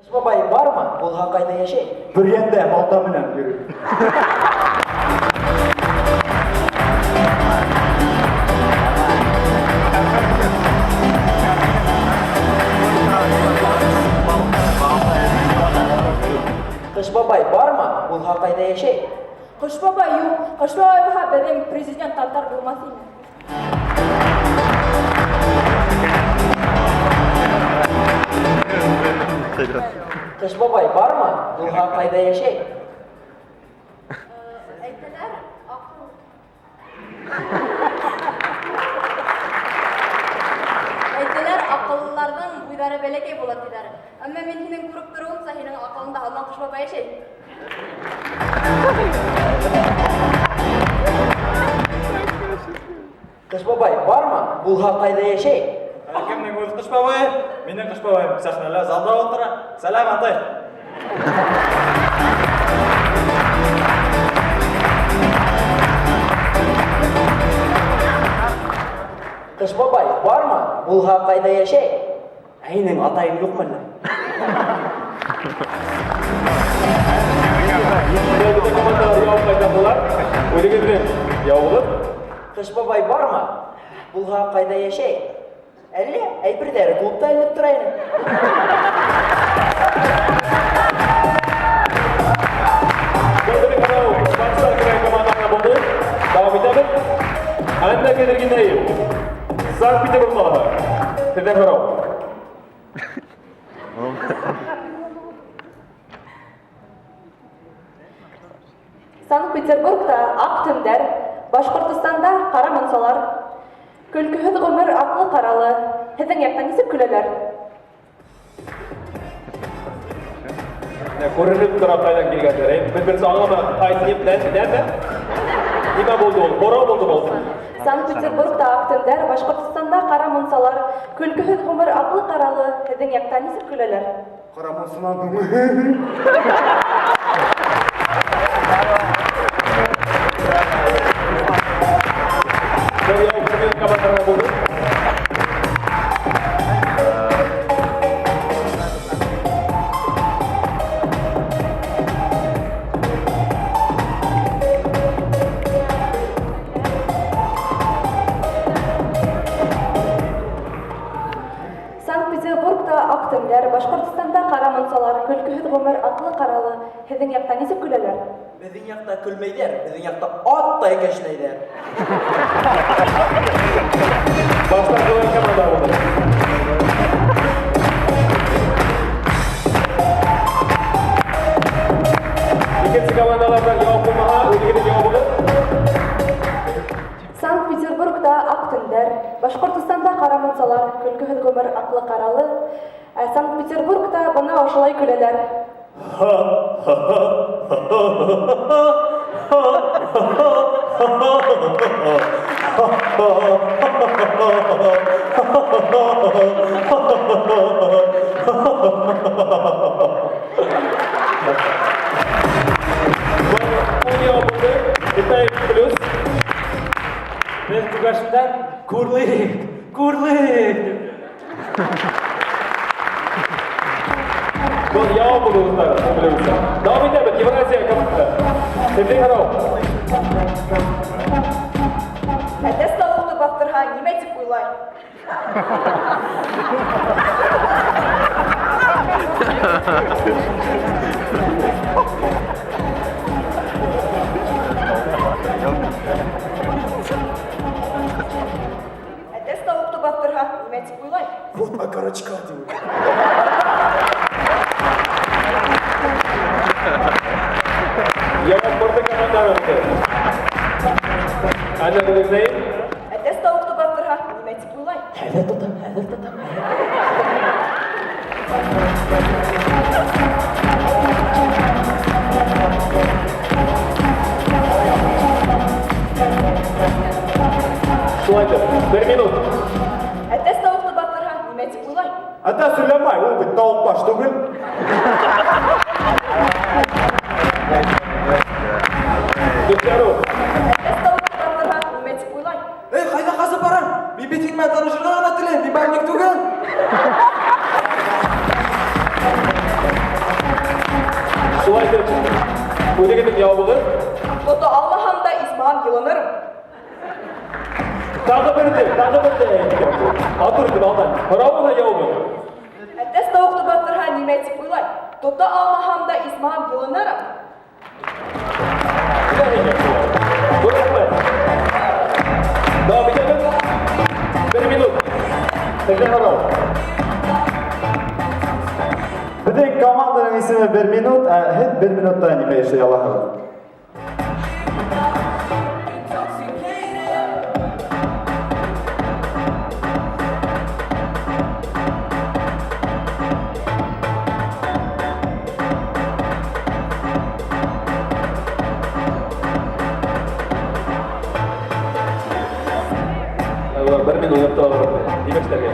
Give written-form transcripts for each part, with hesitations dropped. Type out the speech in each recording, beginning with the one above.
Кыш бабай бармы? Булһа кайда яшәй? Бөрйәндә балта менән йөрөй. Кыш бабай бармы? Булһа кайда яшәй? Кыш бабай юк. Кыш бабай булһа, беҙҙең президент татар булмаҫ ине. Кыш бабай бармы? Булһа кайда яшәй? Әйтәләр, акыл. Әйтәләр, акыллыларның буйҙары бәләкәй була тиҙәр. Әммә мин һинең күреп тороуымса, һинең аҡылыңда һаман Ҡыш бабай йәшәй. Кыш бабай бармы? Булһа кайда яшәй? Ә кемнең үз Кыш бабае? Минең Кыш бабаем сәхнәлә залда утыра. Сәлам, атай! Кыш бабай бармы? Булһа кайда яшәй? Ә һинең атайың юҡмы әллә? Бөтә командалар яуап ҡайтарҙылар. Үҙегеҙҙең яуабығыҙ. Кыш бабай бармы? Булһа кайда яшәй? Әллә әйберҙәре клубта эленеп тора ине. Был беҙҙең һорау Спартак командаһына булды. Дауам итәбеҙ. Анна Кәдергинаев. Санкт-Петербург ҡалаһы. Һеҙҙән һорау. Санкт-Петербургта аҡ төндәр, Башҡортостанда ҡара мунсалар. Көлкөһөҙ ғүмер аҡлы-ҡаралы. Һеҙҙең яҡта нисек көләләр? Күренеп тора ҡайҙан килгәндәр. Беҙ беренсе аңламаныҡ. Ҡайсы нәмә? Нимә булды ул? Һорау булды был. Санкт-Петербургта аҡ төндәр, Башҡортостанда ҡара мунсалар. Көлкөһөҙ ғүмер аҡлы-ҡаралы. Һеҙҙең яҡта нисек көләләр? Ҡара мунсанан Бер яуап биргән командалар булды. Санкт-Петербургта аҡ төндәр, Башҡортостанда ҡара мунсалар. Көлкөһөҙ ғүмер аҡлы-ҡаралы. Һеҙҙең яҡта нисек көләләр? Беҙҙең яҡта көлмәйҙәр, беҙҙең яҡта аттай кешнәйҙәр. Башта көлгән команда булды. Икенсе командаларҙан яуап булмаһа, үҙегеҙҙең яуабығыҙ. Санкт-Петербургта аҡ төндәр, Башҡортостанда ҡара мунсалар, көлкөһөҙ ғүмер аҡлы-ҡаралы. Ә Санкт-Петербургта бына ошолай көләләр. Ун яуап булды. Итаев плюс. Беҙ Күгәрсендән күрлек, күрлек. Был яуап булды, дуҫтар, белеүемсә. Дауам итәбеҙ. Евразия команда. Һеҙҙең һорау. Әтәс тауыҡты баҫтырһа, нимә тип уйлай? Әтәс тауыҡты баҫтырһа, нимә тип уйлай? Вот окорочка тип. Яуап бер команданы булды. Анна Кәдергинаев. Әтәс тауыҡты баҫтырһа, нимә тип уйлай? Хәҙер тотам, хәҙер тотам. Шулай итеп, бер минут. Әтәс тауыҡты баҫтырһа, нимә тип уйлай? Әтәс һөйләмәй, ул бит тауыҡ баш түгел. Дегтяров. Әтәс тауыҡты баҫтырһа, нимә тип уйлай? Эй, ҡайҙа ҡасып барам? Мин бит һинең менән танышырға ғына теләйем, мин бабник түгел. Шулай итеп, үҙегеҙҙең яуабығыҙ. Тота алмаһам да, исмаһам йылынырым. Тағы берҙе, тағы берҙе әйткән бу. Матур итеп алдан. Һорауы ла яуабы. Әтәс тауыҡты баҫтырһа, нимә тип уйлай? Тота алмаһам да, исмаһам йылынырым. Ҙур рәхмәт. Дауам итәбеҙ. Бер минут. Һеҙҙең һорау. Беҙҙең команданың исеме бер минут, ә һеҙ бер минутта нимә эшләй алаһығыҙ? Бер минут уйлап торалар. Нимә эшләргә?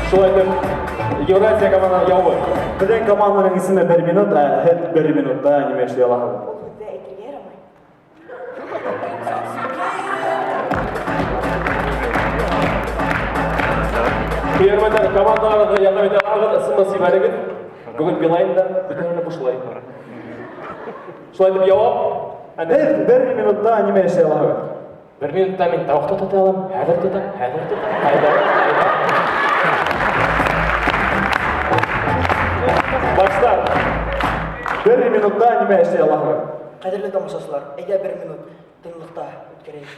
Шулай итеп, Евразия команданың яуы. Беҙҙең команданың исеме бер минут, ә һеҙ бер минутта нимә эшләй алаһығыҙ? Ул һүҙҙе әйтергә ярамай. Хөрмәтле командаларығыҙға ярҙам итә алаһығыҙ, СМС ебәрегеҙ. Бөгөн Билайнда бөтәһе лә бушлай. Шулай итеп яуап. Һеҙ бер минутта нимә эшләй алаһығыҙ? Бер минутта мин тауыҡты тота алам, хәҙер тотам, хәҙер тотам. Ҡайҙа, ҡайҙа? Баштар. Бер минутта нимә эшләй алаһығыҙ? Ҡәҙерле тамашасылар, әйҙә бер минут тынлыҡта үткәрәйек.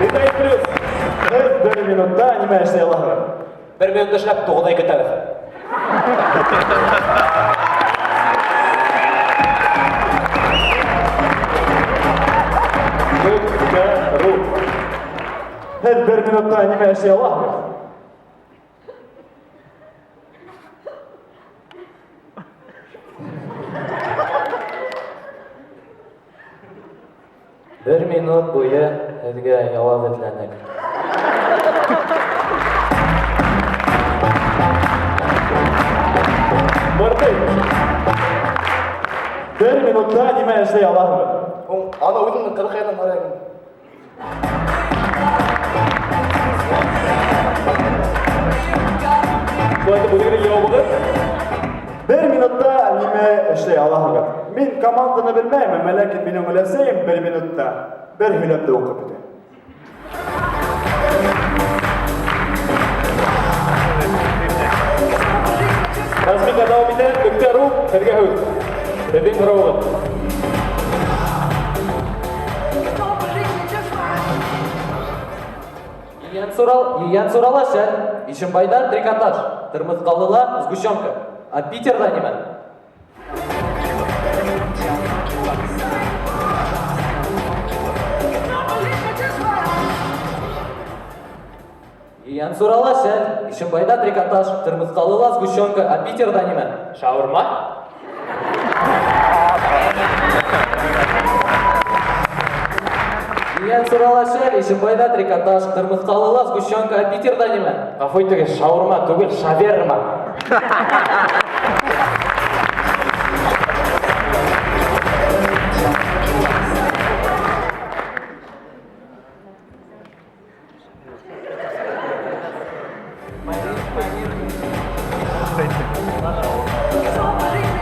Ритайт плюс. Һеҙ бер минутта нимә эшләй алаһығыҙ? Бер минут эшләп туғыҙ ай көтәбеҙ. Ру. Һеҙ бер минутта нимә эшләй алаһығыҙ? Бер минут буйы һеҙгә яуап эҙләнек. Мартын. Бер минутта нимә эшләй алаһығыҙ? Ана үҙемдең ҡыҙыҡайҙан һорайым. Шулай итеп, үҙегеҙҙең яуабығыҙ. Бер минутта нимә эшләй алаһығыҙ? Мин команданы белмәйем, әммә ләкин минең өләсәйем бер минутта бер һөйләмде уҡып бөтә. Разминка дауам итә. Нөктә ру, һеҙгә һүҙ. Һеҙҙең һорауығыҙ. Ейән сурала шәл, Ишембайҙа трикотаж, Тырмыҫҡалыла сгущенка, а Питерҙа нимә? Ейән сурала шәл, Ишембайҙа трикотаж, Тырмыҫҡалыла сгущенка, а Питерҙа нимә? Шаурма? Ейән сурала шәл, Ишембайҙа трикотаж, Тырмыҫҡалыла сгущенка, а Питерҙа нимә? Ғәфү итегеҙ, шаурма түгел, шаверма.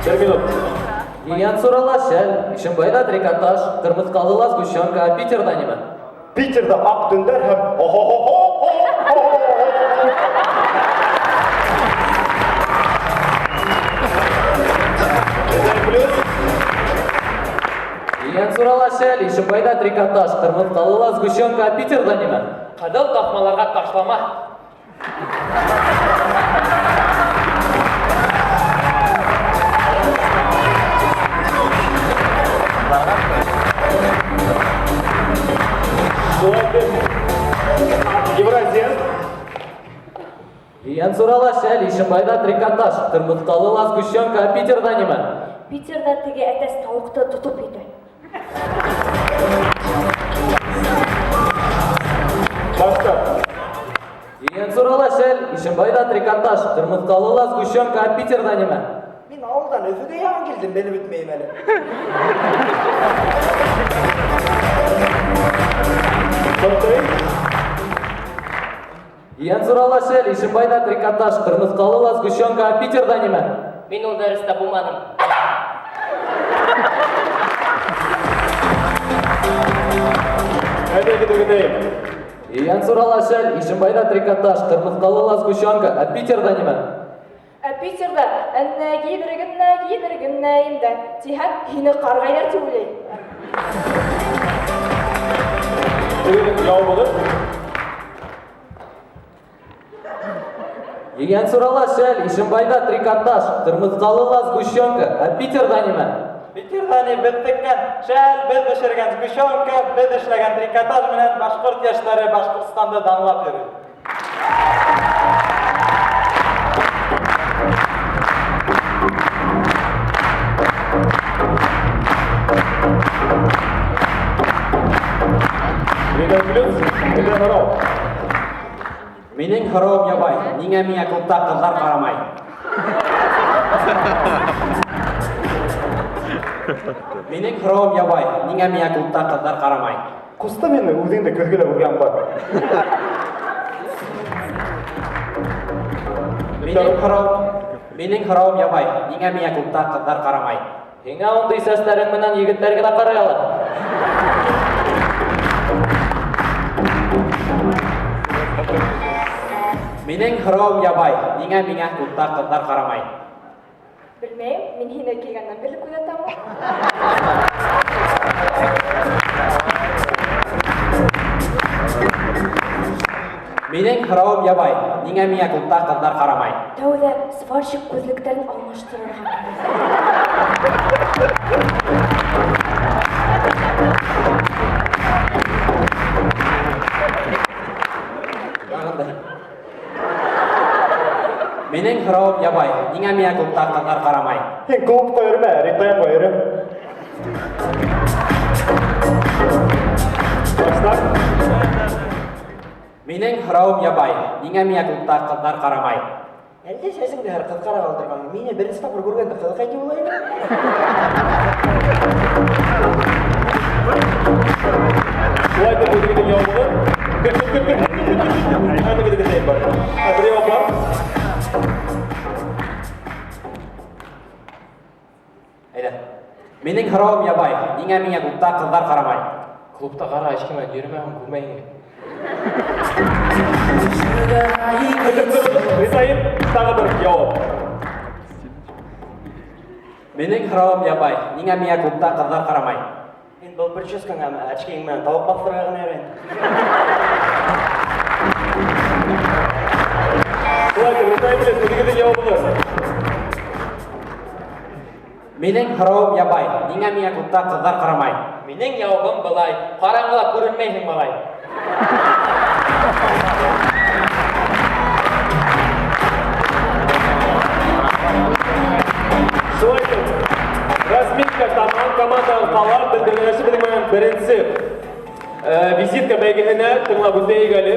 Бер минут. Ейән сурала шәл, Ишембайҙа трикотаж, Тырмыҫҡалыла сгущенка, а Питерҙа нимә? Питерҙа аҡ төндәр һәм о-хо-хо-хо-хо-хо-хо. Ейән сурала шәл, Ишембайҙа трикотаж, Тырмыҫҡалыла сгущенка, а Питерҙа нимә? Ҡыҙыл таҫмаларға ташлама. Шулай итеп, Евразия. Ейән сурала шәл, Ишембайҙа трикотаж, Тырмыҫҡалыла сгущенка, а Питерҙа нимә? Питерҙа теге әтәс тауыҡты тотоп итә. Башта. Ишембайҙа трикотаж, ҡырмыҫҡалыла сгущенка, ә Питерҙа нимә? Мин ауылдан Өфөгә яңы килдем, белеп бөтмәйем әле. Туҡтай. Ейәнсурала шәл, Ишембайҙа трикотаж, ҡырмыҫҡалыла сгущенка, ә Питерҙа нимә? Мин ул дәрестә булманым. Әйҙә көтөп. Ейәнсурала шәл, Ишембайҙа трикотаж, ҡырмыҫҡалыла сгущенка, ә Питерҙа нимә? Ә Питерҙа әннә кейҙергенә кейҙергенә инде. Тиһәң, һине ҡарғайҙар тип уйлай. Һеҙҙең яуабығыҙ? Ейәнсурала шәл, Ишембайҙа трикотаж, ҡырмыҫҡалыла сгущенка, ә Питерҙа нимә? Питерҙа ни беҙ теккән шәл, беҙ бешергән сгущенка, беҙ эшләгән трикотаж менән башҡорт йәштәре Башҡортостанды данлап йөрөй. Минең плюс, минең һорау. Минең һорауым ябай. Ниңә миңә клубта ҡыҙҙар ҡарамай? Минең һорауым ябай. Ниңә миңә клубта ҡыҙҙар ҡарамай? Ҡусты мине үҙеңде көҙгөлә күргән бар. Минең һорауым ябай. Ниңә миңә клубта ҡыҙҙар ҡарамай? Һиңә ундай сәстәрең менән егеттәр генә ҡарай ала. Минең һорауым ябай. Ниңә миңә клубта ҡыҙҙар ҡарамай? Белмәйем, мин һине килгәндән бирле күҙәтәм. Минең һорауым ябай. Ниңә миңә клубта ҡыҙҙар ҡарамай? Тәүҙә сварщик күҙлектәрен алмаштырырға. Минең һорауым ябай. Ниңә миңә клубта ҡыҙҙар ҡарамай? Һин клубҡа йөрөмә, Ритайымға йөрө. Башлап. Минең һорауым ябай. Ниңә миңә клубта ҡыҙҙар ҡарамай? Әлдә сәсеңде һәр ҡыҙ ҡарап алдырған. Мине беренсе тапҡыр күргәндә ҡыҙыҡай тип уйлай инем. Шулай итеп, үҙегеҙҙең яуабығыҙ. Көт, көт, көт, көт, көт, көт, көт, көт. Әйҙә, көтәйем бар. Бер яуап бар. Әйҙә. Минең һорауым ябай. Ниңә миңә клубта ҡыҙҙар ҡарамай? Клубта ҡара, һис кем менән йөрөмәһең, күрмәйһең. Ризайым, тағы бер яуап. Минең һорауым ябай. Ниңә миңә клубта ҡыҙҙар ҡарамай? Һин был прическаң һәм очкиң менән тауыҡ баҫтырырға ғына йөрөй. Шулай итеп, Ризайым белән үҙегеҙҙең яуабығыҙ. Минең һорауым ябай. Ниңә миңә клубта ҡыҙҙар ҡарамай? Минең яуабым былай. Ҡараңғыла күренмәйһең, малай. Шулай итеп, разминка тамам, команданың ҡала, беҙ бергәләшеп беҙҙең менән беренсе визитка бәйгеһенә тыңлап үтәйек әле.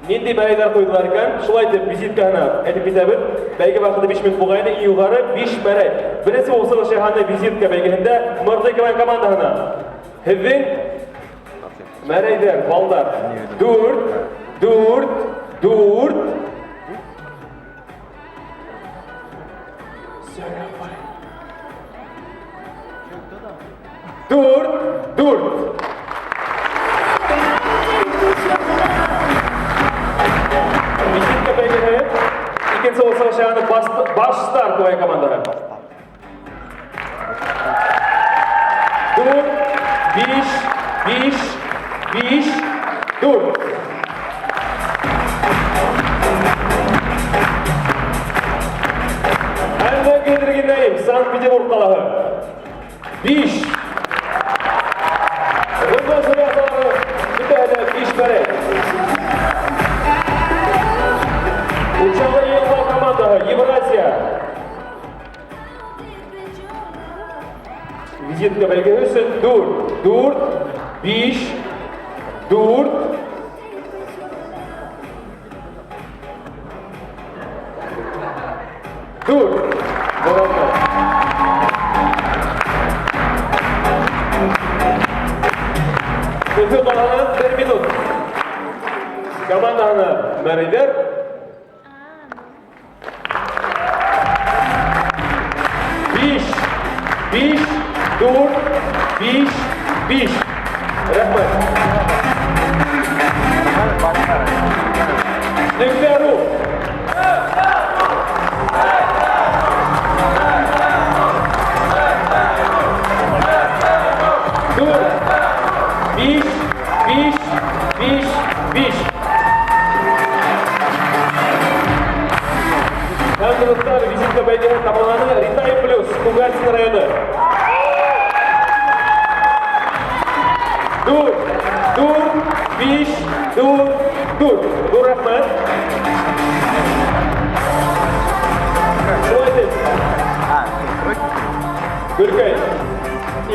Ниндәй бәйгеләр ҡуйҙылар икән? Шулай итеп, визиткаһына әйтеп китәбеҙ. Бәйге ваҡыты 5 минут булғайны, иң юғары 5 мәрәй. Беренсе булып сығыш яһаны визитка бәйгеһендә Мырҙыҡова командаһына. Һеҙҙең мәрәйҙәр, балдар. 4, 4, 4. 4, 4. Визитка бәйгеһе. Икенсе булып сығыш яһаны Баш Стар КВН командаһы. 4, 5, 5, 5, 4. Әллә килдергәндәйем, Санкт-Петербург ҡалаһы. 5. Ғүмер журналары бөтәһе лә 5 мәрәй. Учалы Йылға командаһы, Евразия. Визитка бәйгеһе өсөн 4, 4, 5, 4. Командаһын бер минут. Командаһына мәрейҙәр. 5, 5, 4, 5, 5. Рәхмәт. Нөктә.ру. 4, 5, 5, 5, 5. Һәм, дуҫтар, визитка бәйгеһе тамамланы. Ритай плюс, Кугарчин районы. 4, 4, 5, 4, 4. Ҙур рәхмәт. Шулай итеп. Гөлкәй,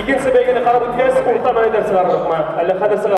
икенсе бәйгене ҡарап үткәс, урта малайҙар сығарырыҡмы? Әллә хәҙер сығар?